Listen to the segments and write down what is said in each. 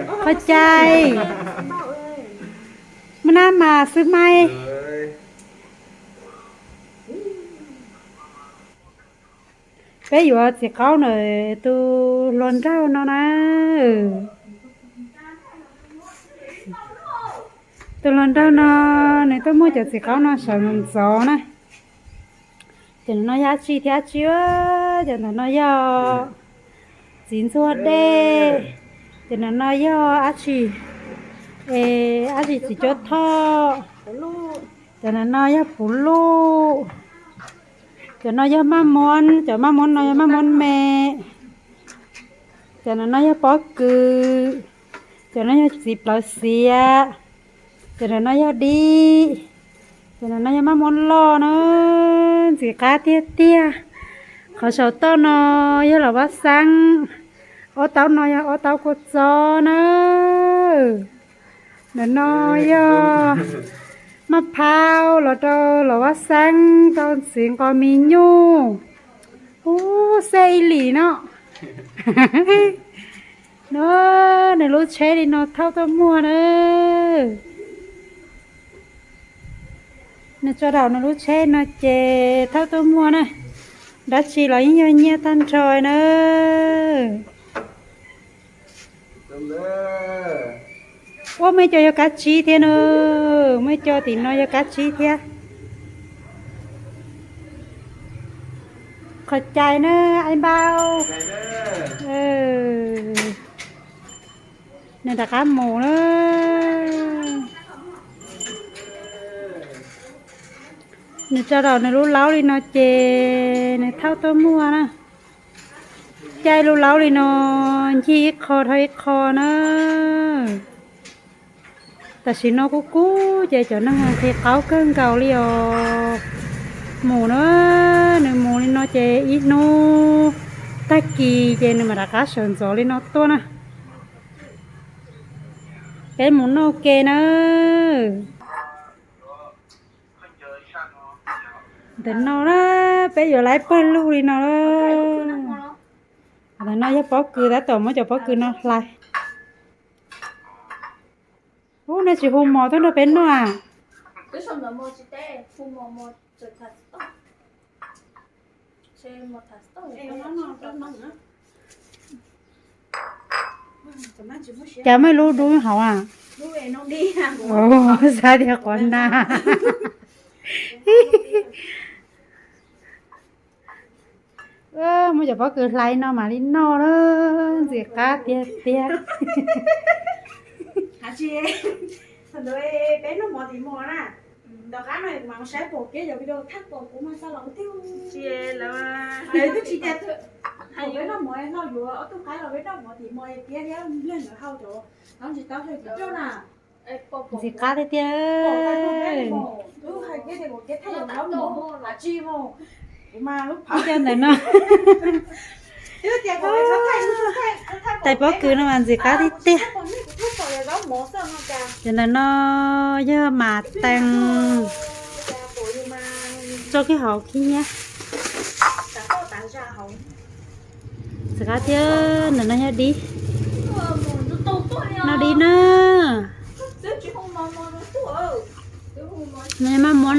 Qhov cai, maj nab mas xwb mai. Peb yuav txiv qaub ntawm tus hluas nraug no na. Tus hluas nraug no nws tuaj muaj cov txiv qaub no sawv ntxov ntxov na. Cov no yog dab tsi thiab dab tsi, cov ntawm no yog txiv ntxuag dej, cov ntawm no yog dab tsi, dab tsi txiv cuab thoj, cov ntawm no yog puv luj, cov no yog maj muab, cov maj muab no yog maj muab me, cov ntawm no yog pob kws, cov no yog txiv plawv xiav, cov ntawm no yog dib, cov ntawm no yog maj muab loj na. Ntxim qab tiag tiag. Qhov saum toj no yog los vaj xeeb, ob taub no yog ob taub kua txob na. Ntawm no yog maj phauj los rau los vaj xeeb rau txiv nqos mis nyuj. Ub, xej ib lim no. No, nws lub tsheb li no thauj tuaj muag na. Nws tso daum nws lub tsheb no ces thauj tuaj muag na. Dab tsi los yeej yog nyiaj tag nrho na. Ua, muaj ib co yog kab tsib thiab na. Muaj ib co tim no yog kab tsib thiab. Qhov cai na, ai npau. Nws rov qab mus na. Nws tso daum nws lub laub li no ces nws thauj tuaj muag na. Caij lub laub li no ncig ib qho dhau ib qho na. Tam sim no kub kub ces cov neeg nqhis qaub kawg nkaus li os. Mus na, nws mus li no ces ib hnub tag kis ces nws mam rov qab sawv ntxov li no tuaj na. Peb mus noj ke na. Ntawm no na, peb yuav laib pawg lug li no. Ntawm no yog pob kws, tab tom muab cov pob kws no hlais. Ub, nej tsis hu mov tuaj nrog peb noj a? Cas muaj lub dub hauv a? Xav tias qhov na. Muab cov pob kws hlais no mam li noj na, ntxim qab tiag tiag. Thaum ntawd peb noj mov tim mos na, tom qab no mas saib pom kiag cov video thaj pom kuv mas xa los tiag. Lawv twb tsis tias peb noj mov no yuav ob tug qaib los peb noj mov tim mos tiag thiab nplog lawv hau cov tau tsis tau hlawv tim roj na. Ntxim qab tiag tiag. Ib co ntawm no. Tais pob kws no mas ntxim qab tiag tiag. Cov ntawm no yog mas tees, tso kiag hauv khib nyiab. Ntxim qab tiag. Ntawm no yog dib, no dib na. No yog maj muab,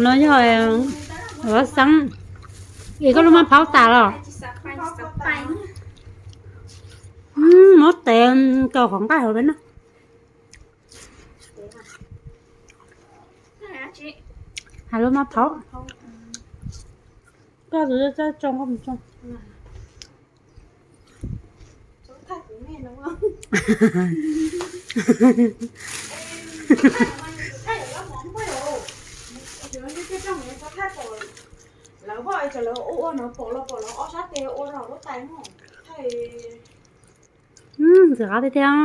no yog ua xeeb. Es koj lub maj phaub tas los? Muab tev kaus qhov nqaij hauv peb noj. Hais lub maj phaub. Koj tus tsoo koj mus tsoo. Ntxim qab tiag tiag,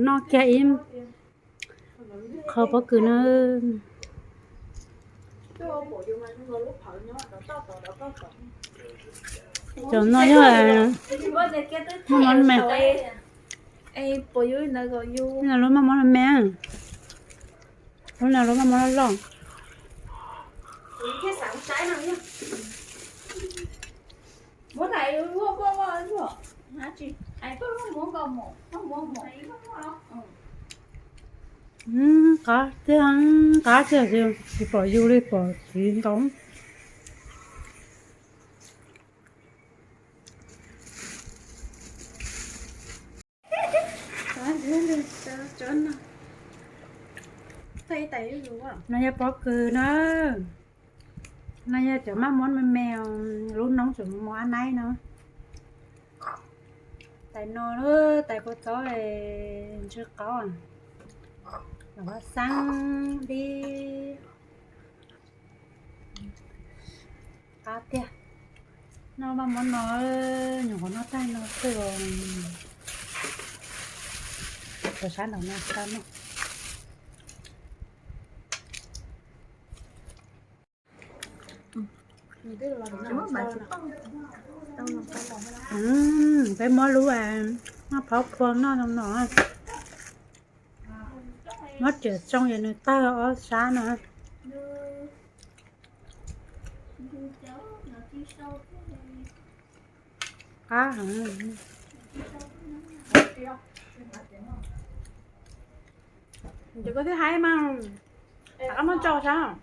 noj kiag ib qho pob kws na. Cov no yog maj muab me, lub maj muab me, lub no lub maj muab loj loj. Qab tiag, qab tiag, tsis pom yus li pom txiv ntau. No yog pob kws na. No yog cov maj muab me me, lub noob tseem mus ab naib no. Tais no, tais kua txob ntsw qaub, los vaj xeeb dib. Qab tiag. Noj maj muab no, nyuam qhuav noj tag no xwb los, rau sab nraum no tau noj. Peb muab lub noj phaub phua noj no, muab riam tsoo es nws tawg ob sab no. Qab heev. Ces koj twb hais mas, rov qab muab tso saib.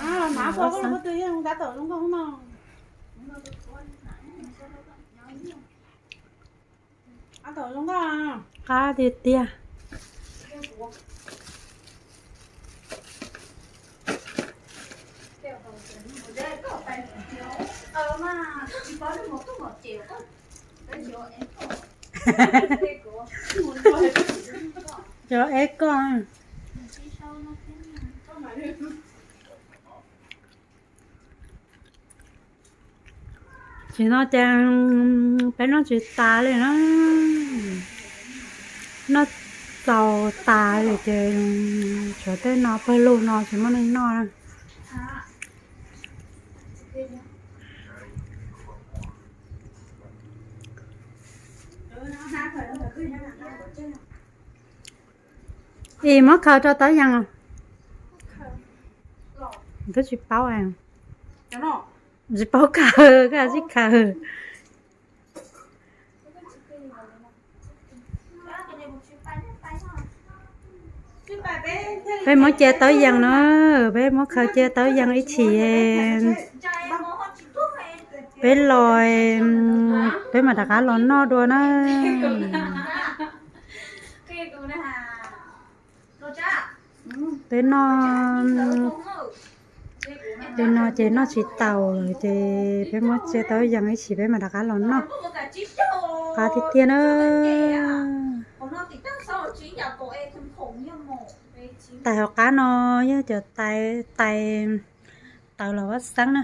Hnav koj koj twg yeej tab tom zoo nkauj no. Qab tiag tiag. Cov es koj. Tsis no ces peb noj tsis tas li na. Noj txaus tas li ces tshuav tej no pawg lug no tsis muaj neeg noj na. Es muab khaws rau tawv yees. Twb tsis paub, tsis paub khaws, koj tsis khaws. Peb muab cia tawv yees na, peb muab khaws cia tawv yees ib chim, peb los, peb mam rov qab los noj dua na. Peb noj, peb no ces noj tsis taus lawm ces peb muab cia tawv yees ib chim peb mam rov qab los noj. Qab tiag tiag na. Tais hauv qab no yog cov tais, tais tawv los vaj xeeb na.